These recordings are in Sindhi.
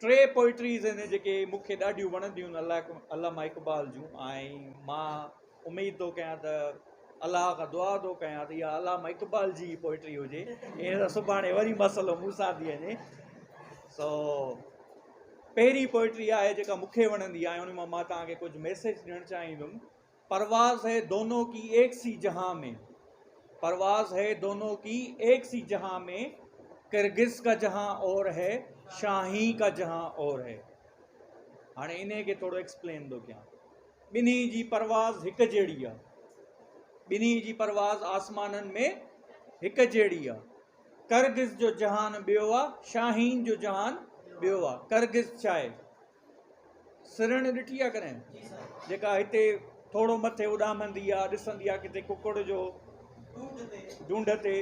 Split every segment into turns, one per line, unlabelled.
ٽي پوئٽريز آهن جيڪي مون کي ڏاڍيون وڻنديون آهن علامه اقبال جون ۽ مان اميد ٿو ڪيان ته الله کان دعا ٿو ڪيان ته اها علامه اقبال جي ئي پوئٽري هجي، ائين ته سڀاڻي وري مسئلو مون سان ٿي وڃي. سو پهرين پوئٽري آهي جيڪا مون کي وڻندي آهي، ان مان مان توهان کي ڪجهه ميسيج ڏيڻ چاهيندم. پرواز هي دونو ڪي ايڪ سي جهان ۾، پرواز هي دونو ڪي ايڪ سي جهان ۾، ڪرگز ڪا جهان اور هي، شاهين ڪا جهان اور هي. هاڻي انهي کي ٿورو ايڪسپلين ٿو ڪيان. ٻنهي جي پرواز هڪ جهڙي آ، ٻنهي جي پرواز آسمانن ۾ هڪ جهڙي آ. ڪرگز جو جهان ٻيو آ، شاهين جو جهان ٻيو آ. ڪرگز ڇا آهي؟ سرڻ ڏٺي آ ڪڏهن؟ جيڪا هتي ٿورو مٿي اڏامندي آ، ڏسندي آ ڪٿي ڪڪڙ جو ڍونڍ تي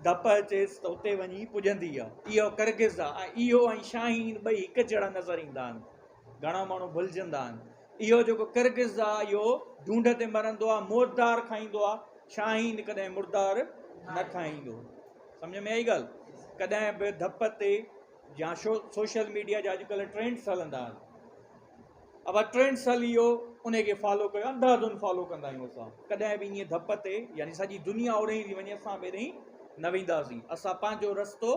ڌپ اچيس ته اتي وڃي پڄندي آ. اهو ڪرگز آ ۽ اهو ۽ شاهين ٻئي هڪ جهڙا نظر ايندا آهن. گهڻا ماڻهو ڀلجندا آهن. اهو جيڪو ڪرگز آ اهو ڍونڍ تي مرندو آ، مردار کائيندو آ. شاهين ڪڏهن مردار نه کائيندو. سمجهه ۾ آئي ڳالهه؟ ڪڏهن به ڌپ تي يا سوشل ميڊيا جا اڄڪلهه ٽرينڊس هلندا آهن، ابا ٽرينڊس هلي ويو ان کي فالو ڪيو، انڌاڌن فالو ڪندا آهيون اسان. ڪڏهن به ائين ڌپ تي يعني سڄي دنيا اوڏهين ٿي وڃي اسان به ايڏهين نه وينداسين، اسان پنهنجو رستو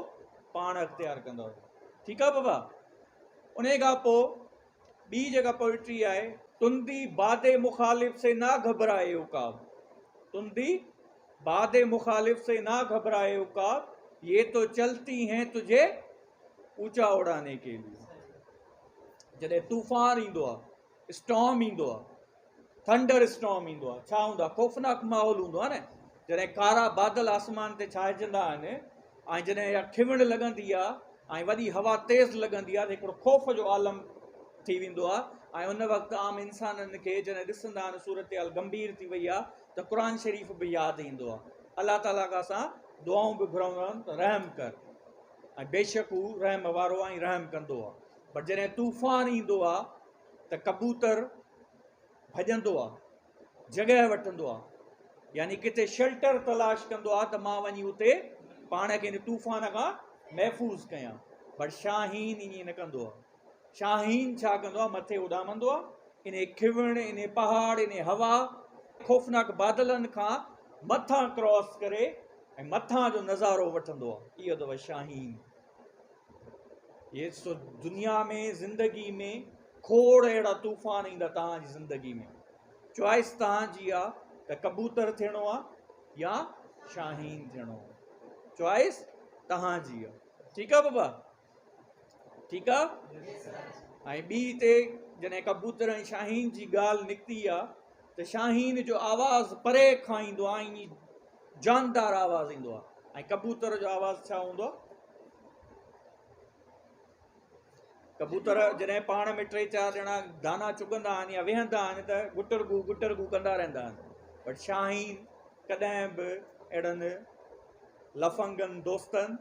پاڻ اختيار ڪنداسين. ٺيڪ آهي بابا. ان کان پوء ٻي جيڪا پوئٽري آهي، تندي باد مخالف سي نا گهبرائي عقاب، تندي باد مخالف سي نا گهبرائي عقاب، يي تو چلتي هين تجهي اونچا اڙاني ڪي ليي. جڏهن طوفان ايندو آ، اسٽارم ايندو آ، ٿنڊر اسٽارم ايندو آ، ڇا هوندو آ؟ خوفناڪ ماحول هوندو آ نه. جڏهن ڪارا بادل آسمان تي ڇائجندا آهن ۽ جڏهن اها کنوڻ لڳندي آ ۽ وڏي هوا تيز لڳندي آ ته هڪڙو خوف جو عالم ٿي ويندو آ ۽ ان وقت عام انسانن کي جڏهن ڏسندا آهن صورتحال گنڀير ٿي وئي آ ته قرآن شريف به ياد ايندو آ. الله تعاليٰ کان اسان دعائون به گهرندا آهيون ته رحم ڪر ۽ بيشڪ هو رحم وارو آ ۽ رحم ڪندو آ. پر جڏهن طوفان ايندو آ ته ڪبوتر ڀڄندو آ، جڳهه وٺندو آ، يعني ڪٿي شيلٽر تلاش ڪندو آ ته مان وڃي اتي پاڻ کي ان طوفان کان محفوظ ڪيان. پر شاهين ائين نه ڪندو آ. شاهين ڇا ڪندو آ، مٿي اڏامندو آ، انهي کنوڻ، انهي پهاڙ، انهي هوا، خوفناڪ بادلن کان مٿان ڪراس ڪري ۽ مٿان جو نظارو وٺندو آ. اهو اٿو شاهين. هي سو دنيا ۾ زندگي ۾ کوڙ اهڙا طوفان ايندا توهان جي زندگي ۾. چوائس توهان جي آ ته ڪبوتر ٿيڻو آ يا شاهين ٿيڻو آ. چوائس توهان جي آ. ٺيڪ آ بابا؟ ٺيڪ آ؟ ۽ ٻي تي جڏهن ڪبوتر ۽ شاهين جي ڳالهه نڪتي آ ته شاهين جو آواز پري کان ايندو آ ۽ جاندار آواز ايندو آ ۽ ڪبوتر جو آواز ڇا هوندو آ؟ ڪبوتر جڏهن پاڻ ۾ ٽي چار ڄڻا دانا چڳندا آهن يا ويهندا آهن ته گٽر گو گٽر گو ڪندا رهندا آهن، پر شاهين ڪڏهن به اهڙن لفنگن دوستن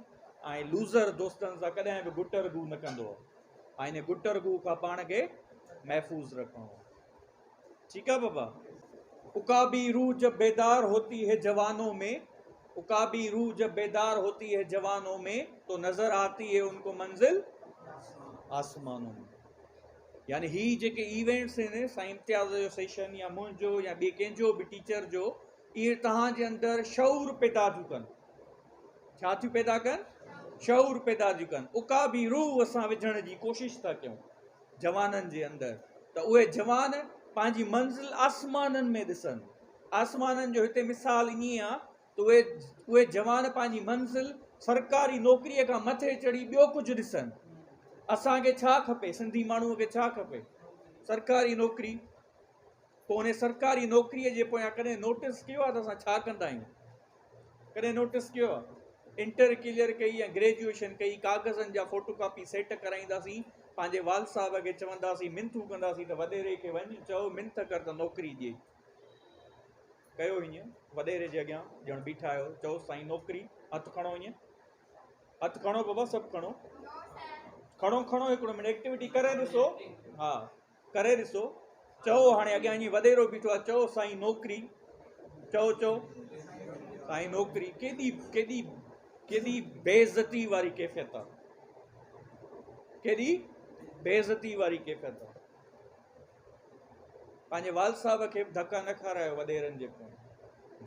۽ لوزر دوستن سان ڪڏهن به گٽر گو نه ڪندو آهي ۽ ان گٽر گو کان پاڻ کي محفوظ رکڻو آهي. ٺيڪ آ بابا. عقابي روح جب بيدار هوتي هي جوانو مين، عقابي روح جب بيدار هوتي هي جوانو مين، تو نظر آتي هي ان ڪو منزل آسمانو مين. يعني هي جيڪي ايونٽس آهن سائين امتياز جو سيشن يا منهنجو يا ٻئي ڪنهن جو به ٽيچر جو، اهي توهان جي اندر شعور پيدا ٿيون ڪن. ڇا ٿيون پيدا ڪن؟ شعور پيدا ٿيون ڪن. عقابي روح اسان وجهڻ جي ڪوشش ٿا ڪيون جوانن جي اندر ته اهي جوان پنهنجي منزل آسمانن ۾ ڏسن. آسمانن جو هتي مثال ائين آ ته اهي جوان پنهنجي منزل سرڪاري نوڪريء کان مٿي چڙهي ٻيو ڪجهه ڏسن. اسان کي ڇا کپي؟ سنڌي ماڻهوء کي ڇا کپي؟ سرڪاري نوڪري. پوء ان سرڪاري نوڪريء جي پويان ڪڏهن نوٽس ڪيو آ ته اسان ڇا ڪندا آهيون؟ ڪڏهن نوٽس ڪيو آ؟ انٽر ڪليئر ڪئي يا گريجوئيشن ڪئي، ڪاغذن جا فوٽو ڪاپي سيٽ ڪرائينداسين، پنهنجي والد صاحب کي چونداسين، منٿون ڪنداسين ته وڏيري کي وڃ چئو منٿ ڪر ته نوڪري ڏئي. ڪيو هيئن، وڏيري جي اڳيان ڄڻ بيٺا آهيو، چئو سائين نوڪري، هٿ کڻو هيئن، هٿ کڻو بابا سڀ کڻو، کڻو کڻو هڪڙو منٽ ايڪٽيوٽي ڪري ڏسو، ها ڪري ڏسو، چئو هاڻي اڳيان ائين وڏيرو بيٺو آهي، چئو سائين نوڪري، چئو چئو سائين نوڪري، ڪيڏي ڪيڏي ڪيڏي بي عزتي واري ڪيفيت آهي، ڪيڏي بيعزتي واري ڪيفيت آ. پنهنجي والد صاحب کي به ڌڪا نه کارايو وڏيرن جي پويان.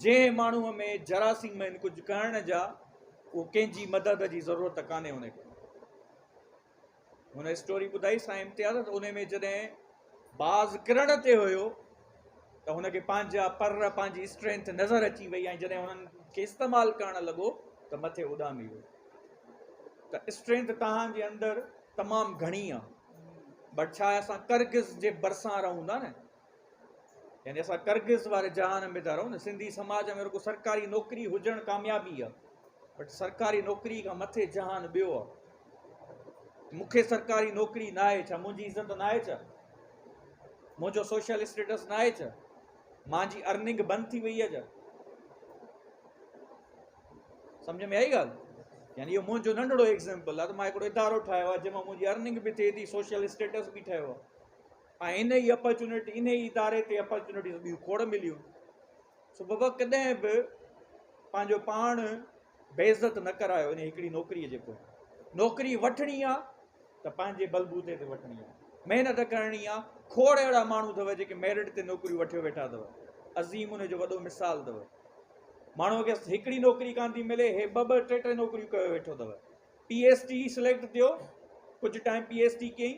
جنهن ماڻهوء ۾ جراثيم آهن ڪجهه ڪرڻ جا، اهو ڪنهن جي مدد جي ضرورت ڪانهي ان کي. هن اسٽوري ٻڌائي سائين امتياز ته ان ۾ جڏهن باز ڪرڻ تي هيو ته هن کي پنهنجا پر پنهنجي اسٽرينٿ نظر اچي وئي ۽ جڏهن هنن کي استعمال ڪرڻ لڳو ته مٿي اڏامي ويو. ته اسٽرينٿ توهان جي اندر تمام گهڻي آ بٽ ڇا اسان ڪرگز جي ڀرسان رهون ٿا نه يعني اسان ڪرگز واري جهان ۾ ٿا رهون نه. سنڌي سماج ۾ رڳو سرڪاري نوڪري هجڻ ڪاميابي آ بٽ سرڪاري نوڪري کان مٿي جهان ٻيو آ. مونکي سرڪاري نوڪري ناهي ڇا منهنجي عزت ناهي ڇا منهنجو سوشل اسٽيٽس ناهي ڇا مانجي ارننگ بند ٿي وئي آ ڇا؟ سمجھ ۾ آئي ڳالهه؟ يعني اهو منهنجو ننڍڙو ايگزامپل آهي ته مان هڪڙو ادارو ٺاهيو آهي جنهن مان منهنجي ارننگ به ٿئي ٿي، سوشل اسٽيٽس به ٺهيو آهي ۽ ان ئي اپرچونٽي ان ئي اداري تي اپرچونٽيز ٻيون کوڙ مليون. سو بابا ڪڏهن به پنهنجو پاڻ بيعزت نه ڪرايو ان هڪڙي نوڪري جي پويان. نوڪري وٺڻي آ ته پنهنجي بلبوتي تي وٺڻي آ، محنت ڪرڻي آ. کوڙ اهڙا ماڻهو اٿو جيڪي ميرٽ تي نوڪريون وٺيو ويٺا اٿو. عظيم ان جو وڏو مثال اٿو. ماڻهوء کي هڪڙي نوڪري ڪانه ٿي ملي، هي ٻه ٻه ٽي ٽي نوڪريون ڪيو ويٺو اٿو. پي ايس ٽي سليڪٽ ٿيو، ڪجهه ٽائيم پي ايس ٽي ڪيائين،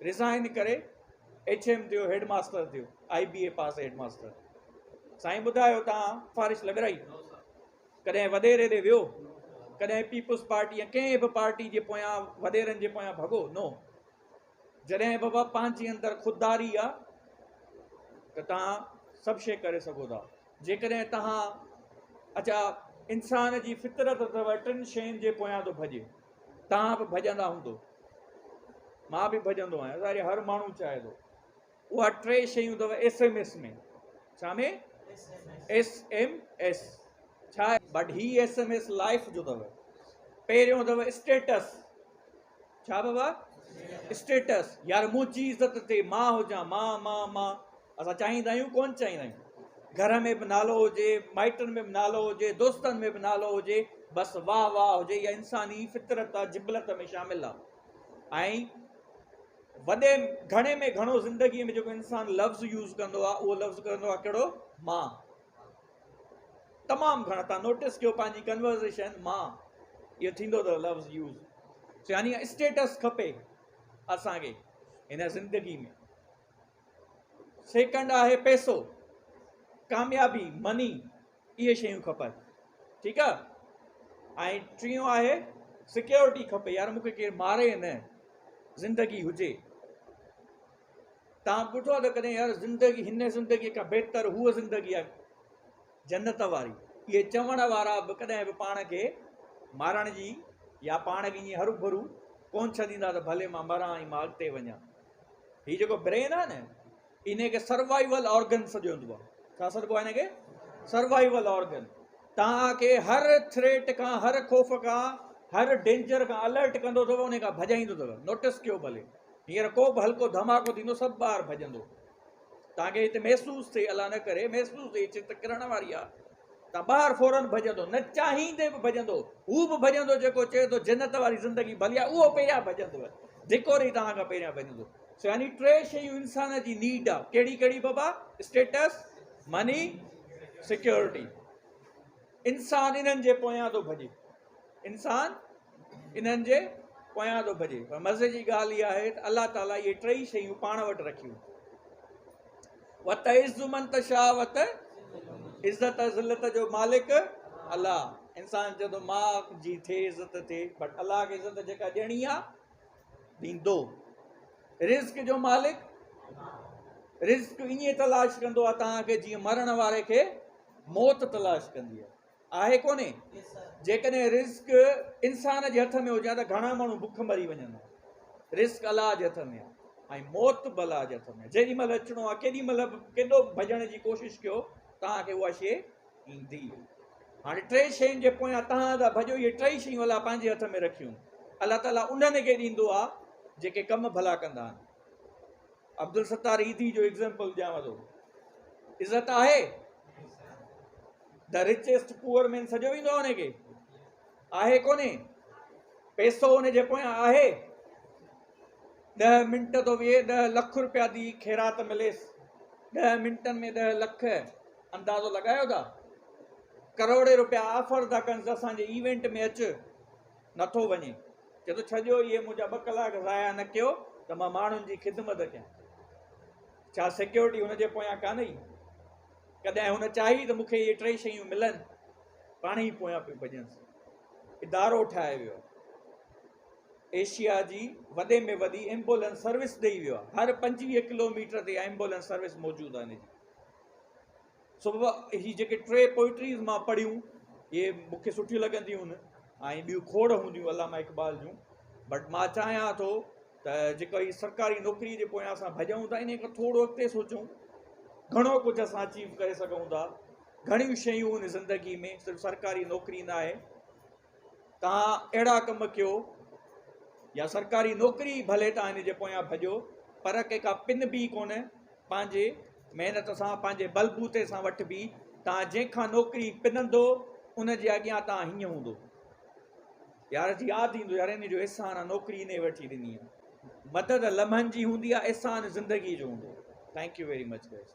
ريزائن ڪري ايڇ ايم ٿيو، هيڊ ماستر ٿيو، آئي بي اي پاس هيڊ ماستر. سائين ٻڌايو توهان سفارش لڳرائي؟ ڪڏهن وڏيري ڏي ويو؟ ڪڏهن پيپلز پارٽي يا ڪنهن به پارٽي جي پويان وڏيرن جي پويان ڀڳو؟ نو. جڏهن بابا پنهنجي اندر خودداري آ ته توهان سڀ شيء ڪري سگهو ٿا. جيڪڏهن توهان اچا انسان جي فطرت اٿو ٽن شين جي پويان ٿو ڀڄي. توهان به ڀڄندا هوندو، مان به ڀڄندو آهيان، ظاهر هر ماڻهو چاهي ٿو. اها ٽي شيون اٿو ايس ايم ايس ۾. ڇا ۾؟ ايس ايم ايس ڇا؟ بٽ هي ايس ايم ايس لائف جو اٿو. پهريون اٿو اسٽيٽس. ڇا بابا؟ اسٽيٽس. يار منهنجي عزت تي مان هجان، مان مان مان. اسان چاهيندا آهيون ڪون چاهيندا آهيون گهر ۾ به نالو هجي، مائٽن ۾ به نالو هجي، دوستن ۾ به نالو هجي، بس واهه واهه هجي. اها انساني فطرت آ، جبلت ۾ شامل آ. ۽ وڏي گهڻي ۾ گهڻو زندگي ۾ جيڪو انسان لفظ يوز ڪندو آ اهو لفظ ڪندو آ ڪهڙو؟ مان. تمام گهڻا تان نوٽس ڪيو پنهنجي ڪنورزيشن مان اهو ٿيندو اٿو لفظ يوز. سو يعني اسٽيٽس کپي اسان کي هن زندگي ۾. سيڪنڊ آهي پئسو، ڪاميابي، مني، اهي شيون کپن، ٺيڪ آ. ۽ ٽيون آهي سيڪيورٽي کپي، يار مونکي ڪير ماري نه، زندگي هجي. تان ٻڌو آ ته ڪڏهن يار زندگي هن زندگي کان بهتر هوء زندگي آ جنت واري. اهي چوڻ وارا به ڪڏهن به پاڻ کي مارڻ جي يا پاڻ کي ائين هروڀرو ڪونه ڇڏيندا ته ڀلي مان مران ۽ مان اڳتي وڃان. هي جيڪو برين آهي نه ان کي سروائيول آرگن سڏيو ويندو آهي. ڇا سڏبو آهي ان کي؟ Survival organ. توهان کي هر ٿريٽ کان، هر خوف کان، هر ڊينجر کان الرٽ ڪندو اٿو، ان کان ڀڄائيندو اٿو. نوٽس ڪيو ڀلي هينئر ڪو به هلڪو ڌماڪو ٿيندو سڀ ٻاهر ڀڄندو. توهان کي هتي محسوس ٿئي، الله نه ڪري محسوس ٿئي ڇت ڪرڻ واري آهي، توهان ٻاهر فورن ڀڄندو، نه چاهيندي به ڀڄندو. هو به ڀڄندو جيڪو چئي ٿو جنت واري زندگي ڀلي آهي، اهو پهريان ڀڄندو، ڌڪو ڏئي توهان کان پهريان ڀڄندو. سو يعني ٽي شيون انسان جي نيڊ آ. ڪهڙي ڪهڙي بابا؟ Status, money, security. انسان انهن جي پويان ٿو ڀڄي، انسان انهن جي پويان ٿو ڀڄي. پر مزي جي ڳالهه اها آهي ته الله تعاليٰ اهي ٽئي شيون پاڻ وٽ رکيون. وتعز من تشاء وت عزت ذلت جو مالڪ الله. انسان چئي ٿو مان جي ٿئي عزت ٿئي، بٽ الله کي عزت جيڪا ڏيڻي آ ڏيندو. رزق جو مالڪ رزق ائين تلاش ڪندو آ توهان کي جيئن مرڻ واري کي موت تلاش ڪندي آ. آهي ڪونهي؟ جيڪڏهن رزق انسان جي هٿ ۾ هجي ها ته گهڻا ماڻهو بک مري وڃن ها. رزق الله جي هٿ ۾ آ ۽ موت به الله جي هٿ ۾ آ. جيڏي مهل اچڻو آ، ڪيڏي مهل به ڪيڏو به ڀڄڻ جي ڪوشش ڪيو، توهان کي اها شيء ايندي. هاڻي ٽي شين جي پويان توهان ٿا ڀڄو، اهي ٽئي شيون الله پنهنجي هٿ ۾ رکيون. الله تعاليٰ انهن کي ڏيندو آ جيڪي ڪم ڀلا ڪندا آهن. عبدالستار ايڌي جو ايگزامپل ڏيانو ٿو. عزت آهي؟ The richest poor مين سڏيو ويندو آهي ان کي، آهي ڪونهي؟ پئسو ان جي پويان آهي؟ ڏهه منٽ ٿو ويهي ڏهه لک روپيا ٿي خيرات مليس. ڏهه منٽن ۾ ڏهه لک اندازو لڳايو ٿا؟ ڪروڙين روپيا آفر ٿا ڪنس اسان جي ايونٽ ۾ اچ، نٿو وڃي. چئي ٿو ڇڏيو اهي منهنجا ٻه ڪلاڪ ضايع نه ڪيو ته مان ماڻهن جي خدمت ڪيان. ڇا سيڪيورٽي هن جي پويان ڪانه هئي؟ ڪڏهن هن چاهي ته مون کي اهي ٽئي شيون ملن، پاڻ ئي پويان پيو ڀڄنس. ادارو ٺاهي ويو آهي. ايشيا جي وڏي ۾ وڏي ايمبولنس سروس ڏئي ويو آهي. هر 25 ڪلوميٽر تي ايمبولنس سروس موجود آهي هن جي. سو بابا هي جيڪي ٽي پوئٽريز مان پڙهيون اهي مون کي سٺيون لڳنديون آهن ۽ ٻيون کوڙ هونديون علامه اقبال جون بٽ مان چاهيان ٿو ته جيڪا هي سرڪاري نوڪري جي پويان اسان ڀڄون ٿا انهي کان ٿورو اڳتي سوچون. گهڻو ڪجهه اسان اچيو ڪري سگهون ٿا. گهڻيون شيون آهن زندگي ۾ صرف سرڪاري نوڪري نه آهي. توهان اهڙا ڪم ڪيو يا سرڪاري نوڪري ڀلي توهان ان جي پويان ڀڄو پر ڪنهن کان پنبي ڪونه، پنهنجي محنت سان پنهنجي بلبوتي سان وٺبي. توهان جنهن کان نوڪري پنندو ان جي اڳيان توهان هيئن هوندو يار جي ياد ايندو يار ان جو احسان آ نوڪري انهي وٺي ڏني آ. مدد لمحن جي هوندي آ احسان زندگي جو هوندو. Thank you very much guys.